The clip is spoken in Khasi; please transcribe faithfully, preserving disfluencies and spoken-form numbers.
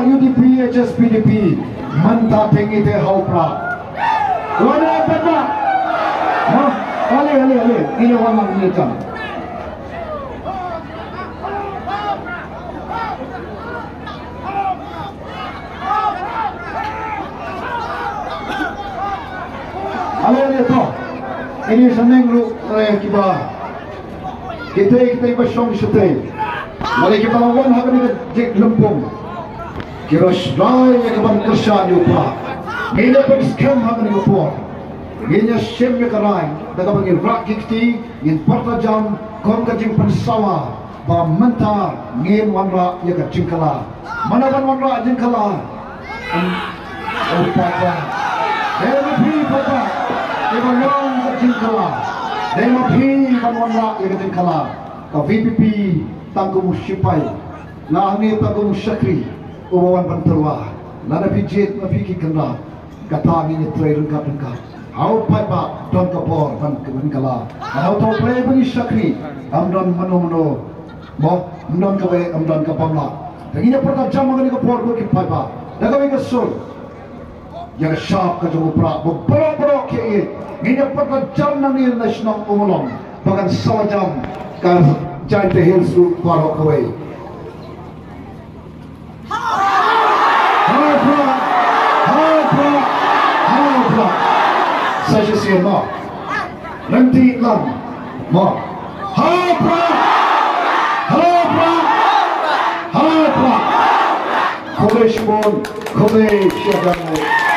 U D P, H S P D P, mynta te ngi te ha u Prah. Wan ïa u Prah. Ha? Ale, ale, ale. Ngi ïa wan lang ngi ïa tam. Ale, ale, to. Ini sa neng ruh, eh, kiba. Kita, kita ba shong shatei. Lada kiba la wan ha kane ka jinglympung, ki ruh sdang ïa ka ban kyrshan ïa u Prah. Ngin ïa pynskhem ha kane ka por. Ngin ïa shim ïa ka rai da kaba ngin rah ki kti, ngin pyrta jam kum ka jingpynsawa ba mynta ngin wanrah ïa ka jingkylla. Mano ban wanrah jingkylla? Em, oh, papa. Dei ma phi, papa. Dei ban long ka jingkylla. Dei ma phi ban wanrah ïa ka jingkylla. Ka V P P tang kum u sipai. Nga hangne tang kum u shakri uba wan ban tyrwa. Lada phi jied ma phi ki kynrad. Kata ngin ïa trei ryngkat ryngkat. Ha u paidbah don ka bor ban kylla. Ha u to play ban ïa shakri. Ym don mano mano. Mo, ym don kawei, ym don kaba mlak. Te ngin ïa pyrta jam ha kane ka por ko ki paidbah. Da kawei ka sur. Ïa ka shap ka jong u Prah. Ba baroh baroh ki ïeit. Ngin ïa pyrta jam nangne na shnong Ummulong. Ba kan sawa jam ka Jaintia Hills ruh baroh kawei. Ha u Prah, ha u Prah, ha u Prah. Sa shisien mo. Lynti lang mo. Ha u Prah, ha u Prah, ha u Prah. Khublei shibun, khublei shihajar nguh.